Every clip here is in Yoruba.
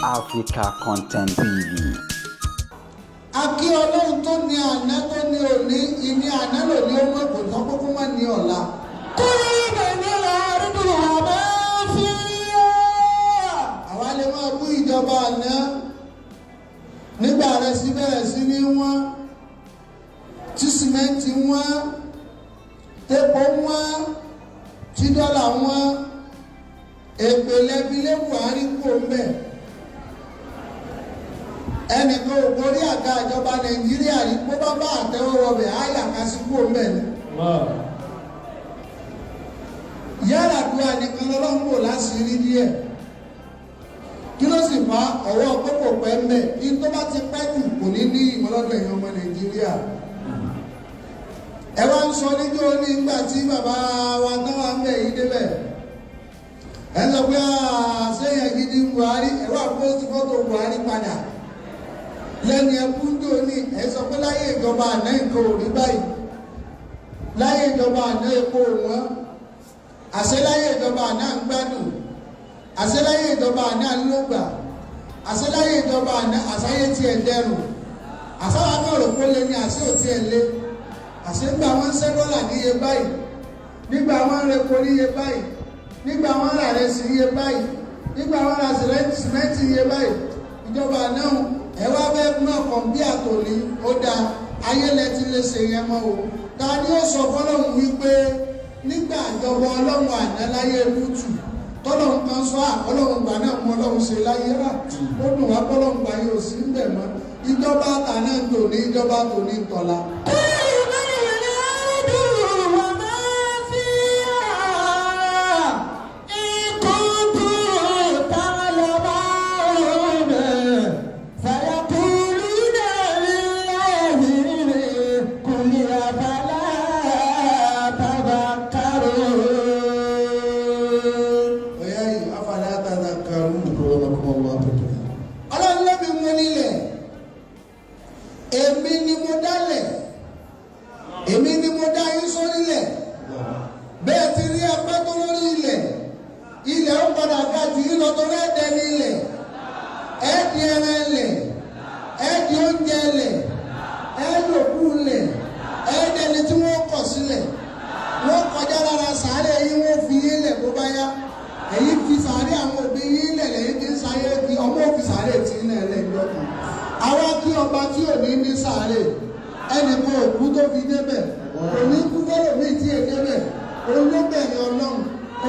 Africa Content TV. Akí Ọlọ́run tó ní àná, tó ní òní, ìní àná lòní, ó mọ̀ kò tán kókó mọ̀ ní ọ̀la. قل من الأرض وما فيها. Àwa lè máa bú ìjọba àná nígbà rẹ̀ sí bẹ̀rẹ̀ sí ní wọ́n, tí sìmẹ́ǹtì wọ́n, tépo wọ́n, tí dọ́là wọ́n. Èpè lẹ́bi lé Buhari kú òun. Ẹnìkan ò gorí àga ìjọba Nàìjíríà rí, bó bá bá àtẹ́wọ́ wọbẹ̀ á yà ká sí kú òun ni. Yar'Adua nìkan lọ́lọ́run bò láṣìírí díẹ̀. Kí ló sì fa ọwọ́ kókò pẹ́ ń bẹ̀? Ní tó bá ti pẹ́ jù, kò ní ní ìmọ̀lọ́dọ̀ èèyàn ọmọ Nàìjíríà. Ẹ wá ń sọ níjó ní ìgbà tí bàbá wa tán wà ń bẹ̀ yìí débẹ̀, ẹ sọ pé àṣeyàn gidi Buhari. Ẹ wá post fọ́tò Buhari padà lẹ́nu ẹkún tó ní. Ẹ sọ pé láyé ìjọba àná, nǹkan ò rí báyìí. Láyé ìjọba àná, epo wọn. Àṣẹ láyé ìjọba àná ń gbádùn. Àṣẹ láyé ìjọba àná ń lógbà. Àṣẹ láyé ìjọba àná, àṣàyé tiẹ̀ dẹrùn. Àṣàwà náà rò pé lé ní, àṣẹ ò tiẹ̀ lé. Àṣẹ ńgbà wọn ń ṣẹ́ dọ́là níye báyìí, nígbà wọn ń repo níye báyìí, nígbà wọn ń ra rẹsì níye báyìí, nígbà wọn ń ra sìmẹ́ǹtì níye báyìí, ìjọba náà ẹ wá fẹ́ mọ̀ kàn bí àtòní. Ó dáa, ayé lẹ ti lè ṣe yẹn mọ́ o. Ta ni ó sọ fọlọ́run wípé nígbà ìjọba Ọlọ́run àná, láyé lútù, tọ́lọ́run kan sọ àkọlọ́run gbà náà mú Ọlọ́run ṣe láyé rà, ó dùn wá kọ́lọ́run gbà yóò sí ń bẹ̀ mọ́. Ìjọba tàná ń tòní, ìjọba tòní ń tọ́la. قل من الأرض وما فيها إن كنتم تعلمون سيقولون لله قل أفلا تذكرون. Ọ̀yá yìí, أفلا تذكرون. أكرمكم الله. Ọlọ́run lẹ́bi mú nílẹ̀, èmi ni mo dálẹ̀, èmi ni mo dá yín sórílẹ̀. Bẹ́ẹ̀ ti rí apẹ́ tó lórí ilẹ̀, ilẹ̀ ó padà ga jù yín lọ, torí ẹ̀dẹ̀ ní ilẹ̀, ẹ̀ẹ́dì ẹran ilẹ̀, ẹ̀ẹ́dì oúnjẹ ilẹ̀, ẹ̀ẹ́dì òkú ilẹ̀, ẹ̀ẹ́dẹ̀ni tí wọ́n kọ̀ sílẹ̀. Wọ́n kọjá lára sàárẹ̀ yín, wọ́n fi yín lẹ̀. Bó bá yá, èyí fi sàárẹ̀ àwọn òbí yín lẹ̀ lẹ́yìn tí ń sáyé kí ọmọ òfin sàárẹ̀ tí ń lẹ̀ lẹ́yìn kan. Àwa kí ọba tí ò ní ní sàárẹ̀, ẹnìkan òkú tó fi débẹ̀, òní kú fẹ́rẹ̀ míì tí è débẹ̀. Olóbẹ̀rẹ̀ Ọlọ́run,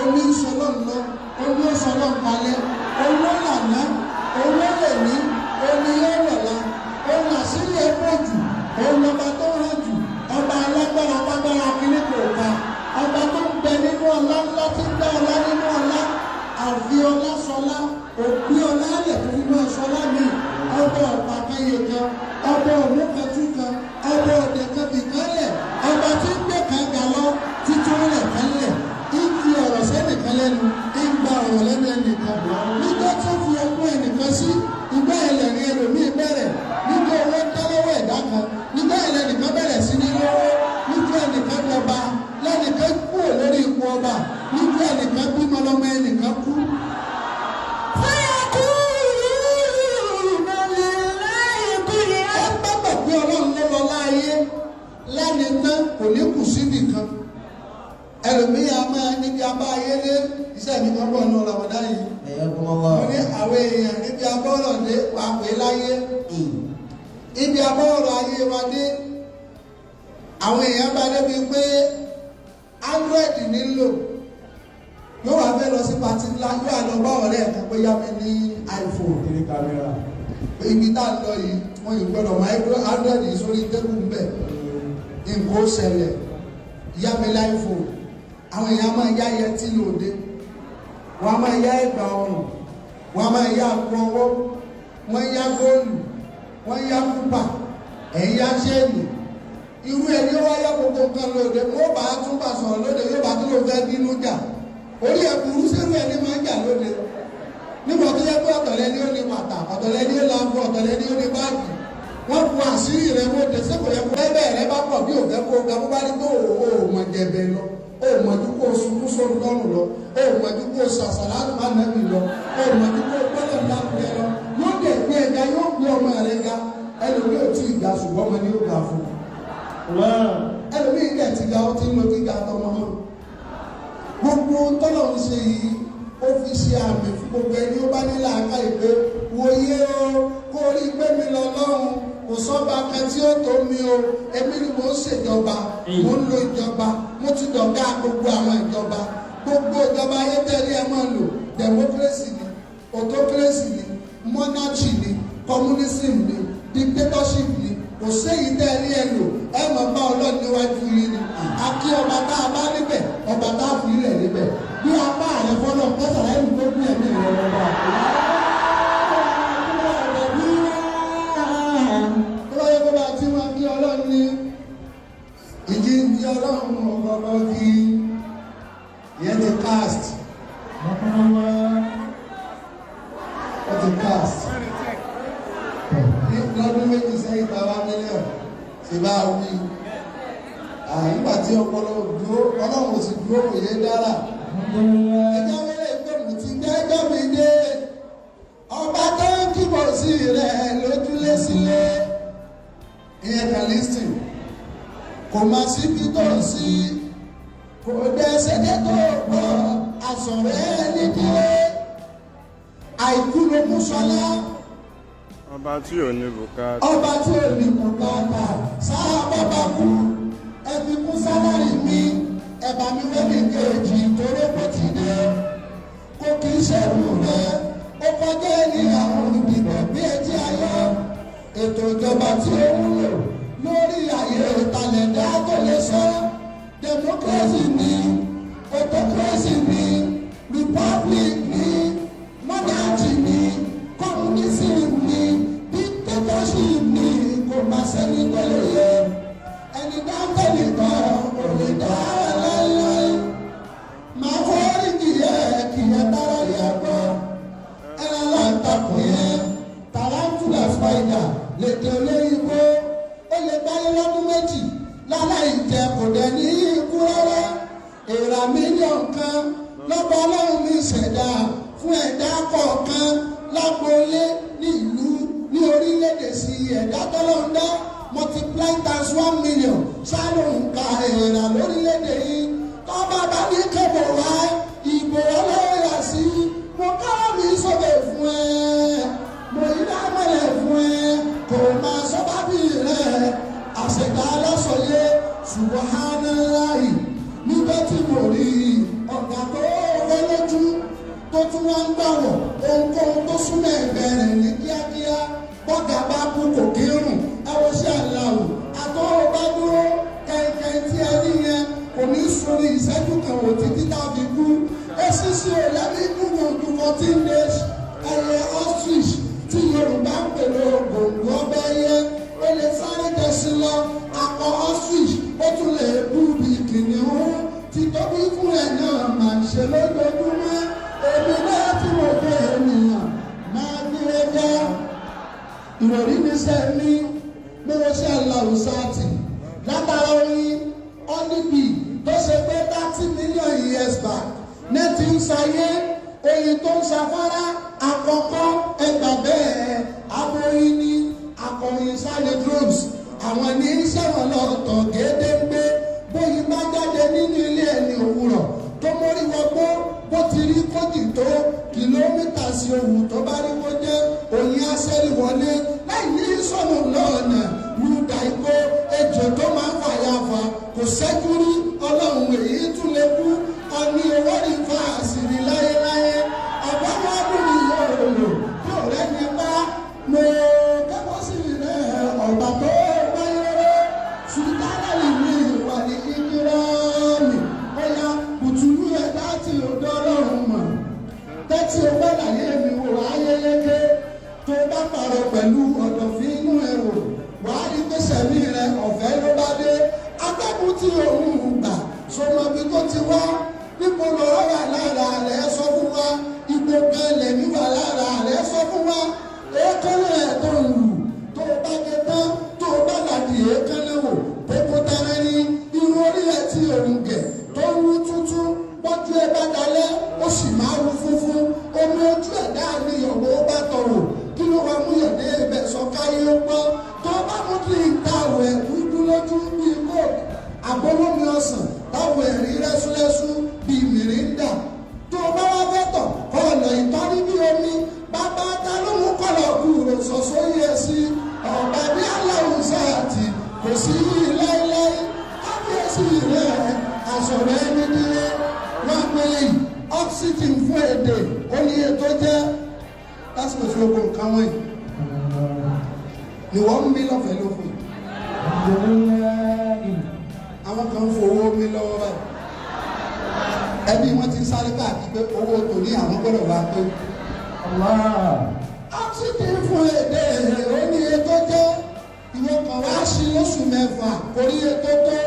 oní sọlọ́run lọ, oní sọlọ́run kalẹ̀, olólànà, olólèní, oní yọ̀lọ̀la, òun àṣírí ẹ̀ pọ̀ jù, òun lọba tó hàn jù, ọba alágbára tágbára kíní kò ká, ọba tó ń bẹ nínú ọlá ńlá, tí ń dá ọlá nínú ọlá, àfi ọlá sọlá, òpin ọlá lẹ̀ tó fi máa sọlá mi, ọba ọ̀pá kẹyẹ kan, ọba òmùkẹtù kan, ọba ọ̀dẹ kan bìkan lẹ̀, ọba tí ń gbé kan ga lọ títún lẹ̀ kan lẹ̀, ń fi ọ̀rọ̀ sẹ́nìkan lẹ́nu, ń gba ọ̀rọ̀ lẹ́nu ẹnìkan. Nígbà tó fi ọgbọ́n ẹnìkan sí ìgbà ẹlẹ́rìn ẹlòmíì bẹ̀rẹ̀, nígbà owó ń tẹ́ lọ́wọ́ ẹ̀dá kan, nígbà ẹlẹ́nìkan bẹ̀rẹ̀ sí ní lọ́wọ́, nígbà ẹnìkan lọ́ba, lẹ́nìkan kúrò lórí ipò ọba, nígbà ẹnìkan bímọ lọ́mọ ẹnìkan kú. سيقولون لله قل. Ẹ gbàgbọ́ pé Ọlọ́run ló lọ láàyè lẹ́ni tán, kò ní kù síbì kan. Ẹlòmíì a máa níbi abá ayé dé. Iṣẹ́ mi kan bọ̀ ní Ramadan yìí. حياكم Mo الله. ní àwọn èèyàn níbi abọ́rọ̀ dé wà pé láyé, ibi abọ́rọ̀ ayé wa dé, àwọn èèyàn bá débi pé Android nílò, yóò wá fẹ́ lọ sí party ńlá, yóò wá lọ bá ọ̀rẹ́ ẹ̀ kan pé yá mi ní iPhone. Kiri camera. Pé ibi tá a lọ yìí, wọ́n yìí gbọ́dọ̀ máa Android yìí sórí table ń bẹ̀, nǹkan ó ṣẹlẹ̀, yá mi l' iPhone. Àwọn èèyàn máa yá yẹtí lòde, wọ́n á máa yá ẹ̀gbà ọrùn, wọ́n á máa yá àpò ọwọ́, wọ́n yá góòlù, wọ́n yá kúpà, ẹ̀ ń yá chain. Irú ẹni ó wá yá gbogbo nǹkan lóde, wọ́n bá tún bá sọ̀rọ̀ lóde, yóò bá tún lò fẹ́ bínú jà. Orí ẹ̀ burú sírú ẹni máa ń jà lóde nígbà tó yẹ pé ọ̀tọ̀lẹ́ ni ó ní bàtà, ọ̀tọ̀lẹ́ ni ó láàbù, ọ̀tọ̀lẹ́ ni ó ní báàgì. Wọ́n bu àṣírí rẹ̀ wọ́n dé sẹ́kọ̀ọ́ yẹ kó ẹbẹ̀ rẹ bá pọ̀ bí òfẹ́ kó ga. Bó bá rí pé o ò mọ̀ jẹ̀bẹ̀ lọ, o ò mọ̀ ju kó o sunkún sórí lọ́rùn lọ, o ò mọ̀ ju kó o ṣàṣàlátù má nàbì lọ, o ò mọ̀ ju kó o gbọ́dọ̀ lárugẹ lọ. Ẹlòmíì dẹ̀ ti ga, ó ti ń lo gíga tọmọ náà. Gbogbo tọ́lọ̀ ń ṣe yìí, ó fi ṣe àmì fún gbogbo ẹni ó bá ní làákàyè pé wòye o, kó rí pé mi lọ lọ́hùn, kò sọ́ba kan tí ó tó mi o. Èmi ni mò ń ṣèjọba, mò ń lo ìjọba, mo ti dọ̀gá gbogbo àwọn ìjọba. Gbogbo ìjọba ayé tẹ́lẹ̀ ẹ máa lò, democracy ni, autocracy ni, monarchy ni, communism ni, dictatorship ni, kò séyìí tẹ́lẹ̀ ẹ lò, ẹ máa bá Ọlọ́run níwájú yín ni. Àkí ọba tá a bá níbẹ̀, ọba tá a fi ilẹ̀ níbẹ̀ bí apá rẹ fọlọ́ kọ́sàrà ẹ̀rù tó gbé ẹ̀mí rẹ lọ́wọ́. Tó bá yẹ kó bá tí wọn kí Ọlọ́run ní ìjì ń di Ọlọ́run ọ̀gọ́gọ́ kí ìyẹn ti cast, ó ti cast ní lọ́dún 2 sẹ́yìn tàwa mílíọ̀nù ṣe bá wí àyíká tí ọpọlọ dúró, Ọlọ́run sì dúró òye dára. Ẹjọ́ wọlé ìgbòmù ti gbẹ́jọ́ mi dé, ọba tó ń kíbọ̀ sí rẹ̀ lójúlé sílé, ìyẹn kan lísìn kò má síbi tó ń sí, kò dé ṣẹ́jẹ́ tó gbọ́ àsọ̀rẹ́ nídìí àìkú ló mú sọlá. Ọba tí ò ní bùkátà. Ọba tí ò ní bùkátà sáà bàbá kú, ẹ fi kún sálárì mi, ẹ̀bà mi wẹ́nì kejì torí kò ti dé, kò kì í ṣẹ̀rù rẹ̀, ó kọjá ní àwọn olùdìbò bí ẹtí ayọ́. Ètò ìjọba tí ó wúlò lórí àyè ìtàlẹ̀dá tó lè sọ, democracy ni, autocracy ni, republic ni, monarchy ni, communism ni, dictatorship ni, kò má sẹ́ni tó lè yẹ ẹni dáńtẹ́lì kan ò lè dá láéláé. Máa fọ́rí kìyẹ kìyẹ tára yẹ gbọ́ ẹran láǹtakùn yẹn, tarantula spider lèdè olóyìnbó, ó lè gbáyé lọ́dún 2 láláì jẹ, kò dẹ̀ ní ikú rárá. Èèrà mílíọ̀nù kan lọ́ba Ọlọ́run mi ṣẹ̀dá fún ẹ̀dá kọ̀ọ̀kan lágboolé, ní ìlú, ní orílẹ̀-èdè sí ẹ̀dá tọ́lọ́run dá, multiply times 1 million ṣáàlù nǹka èèrà lórílẹ̀-èdè yìí. Tọ́ba bá ní kébò wá ìbò ọlọ́yà sí, mo káwọ́ mi sókè fún ẹ, mo yí dámọ̀lẹ̀ fún ẹ, kò máa sọ́bà bí rẹ àṣẹ̀dá aláṣọyé. Subhanallahi, nígbà tí mo rí ọ̀gá tó wọ́ lójú tó tún wá ń gbàwọ̀ ohunkóhun tó súnmọ́ ẹ̀gbẹ́ rẹ̀ ní kíákíá, bọ́gà bá kú kò kírun. Ẹ wo sí àlàó àtọ́wọ́ bá dúró kẹ̀kẹ́ tí ẹ rí yẹn, kò ní sórí ìṣẹ́jú kan wò títí tá a fi kú. Esisi ò lẹ́ni kúrò ju 14 days. Ẹyẹ ostrich tí Yorùbá ń pè ní ògòǹgò ọbẹ̀ ẹyẹ, ó lè sáré jẹsí lọ. Akọ ostrich ó tún lè bú bí kìnìún títóbi fún ẹ̀ náà máa ń ṣe lójoojúmọ́. Èmi náà tí mo fẹ́ ènìyàn máa gbé ẹjọ́ ìròrí ní sẹ́mi mo ṣe aláwùsáàtì látara oyin ọ́nìbì tó ṣe pé 30 million years back ní ti ń ṣayé, oyin tó ń ṣafárá àkọ́kọ́, ẹgbà bẹ́ẹ̀, aboyin ní akọrin sáré drums, àwọn ní sẹ́wọ̀n lọ́tọ̀ gédéńgbé. Bóyin bá jáde nínú ilé ẹni òwúrọ̀ tó mórí wọgbó, bó ti rí kójì tó kìlómítà sí òwú tó bá rí kó jẹ́, oyin aṣẹ́rí wọlé láì ní sọ̀nù lọ́ọ̀nà lùdà igbó. Ejò tó máa ń fàyàfà kò ṣẹ́jú rí, Ọlọ́run èyí tún lè kú ọní owó rí fa àṣírí láyéláyé. Ọ̀bọ̀n ní yóò lò bí ọ̀rẹ́ ní bá mo kẹ́kọ̀ọ́ sí rẹ̀, ọ̀gbà tó gbáyé rẹ̀ sùtánàlì ní ìwà ní ìkírọ́ọ̀mì. Bóyá kùtùlù ẹ̀dá tí ò dọ́lọ́run mọ̀ tẹ́tí o bá láyé mi wò ayẹyẹyẹ, tó bá pààrọ̀ pẹ̀lú ọ̀dọ̀fín inú ẹ̀ wò, wàá rí pèsè mi rẹ ọ̀fẹ́ ló bá dé. Atẹ́kùn tí òun gbà sọmọbi tó ti wá, níbo lọ́rọ̀ wà lára rẹ̀, sọ fún wa. Ibo gan lẹ̀mí wà lára rẹ̀, sọ fún wa. Èékánná ẹ̀ tó ń lù tó bá gé tán, tó bá làdì èékánná wò kókó tara ní irun orí ẹ̀ tí òun gẹ̀ tó ń wú tútú, bọ́jú ẹ bá dalẹ̀ ó sì máa wú funfun. Omi ojú ẹ̀ dáàbí yọ̀wọ́ bá tọrọ, kí ló wá mú yọ̀dé ibẹ̀ sọ káyé ó gbọ́. Tó bá mú kí n ta àwẹ̀ dúdú lójú bí jẹ́ lásìkò tí gbogbo nǹkan wọ̀nyí ni wọ́n ń mí lọ́fẹ̀ẹ́ lófin. Àwọn kan ń fowó mi lọ́wọ́ báyìí. Ẹbí wọn ti ń sáré káàkiri pé owó tòní àwọn gbọ́dọ̀ wá pé. Oxygen fún èdè ó ní iye tó jẹ́ ìwọ kan wá sí lóṣù mẹ́fà orí iye tó tó.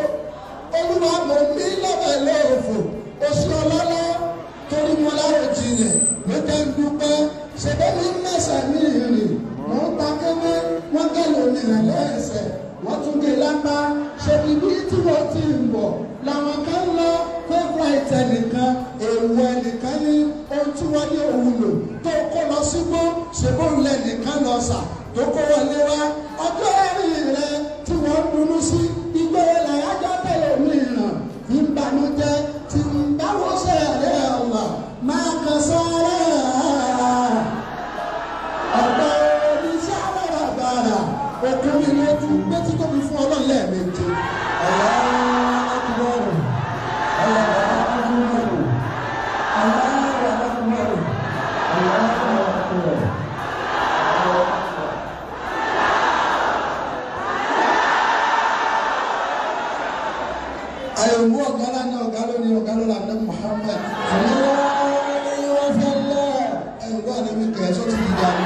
Olúwa mò ń mí lọ́fẹ̀ẹ́ lóòfò oṣù ọlọ́lá torí mo láròjinlẹ̀ ló jẹ́ ń dúpẹ́. Ṣèbí mi ń mẹ̀sẹ̀ mi rìn mò ń ta kéwé wọ́n gẹ̀lẹ́ òmìnira lẹ́sẹ̀ wọ́n tún gé lápá. Ṣèbí bí tí wọ́n ti ń bọ̀ làwọn kan ń lọ favourite ẹnìkan èèwọ̀ ẹnìkan ní ohun tí wọ́n ní òwúlò tó kó lọ sígbó ṣèbó ńlẹ̀ nìkan lọ sà tó kó wọlé wá ọjọ́ ẹ̀rìn rẹ tí wọ́n ń dunú sí igbó làyájọ́ tẹ̀lé mìíràn fi ń banújẹ́ tí ń báwo ṣe rẹ̀ ọ̀wà máa kàn sára ọ̀pọ̀ oníṣẹ́ àbàràbàrà òkú mi lójú gbé títóbi fún Ọlọ́run lẹ́ẹ̀mejì. Àyẹ̀wò ọ̀gá lánàá ọ̀gá lónìí ọ̀gá lọ́la ní Muhammad. Ẹ̀wọ̀n àdébí kẹ̀ ẹ́ sọ́tì dídá ni.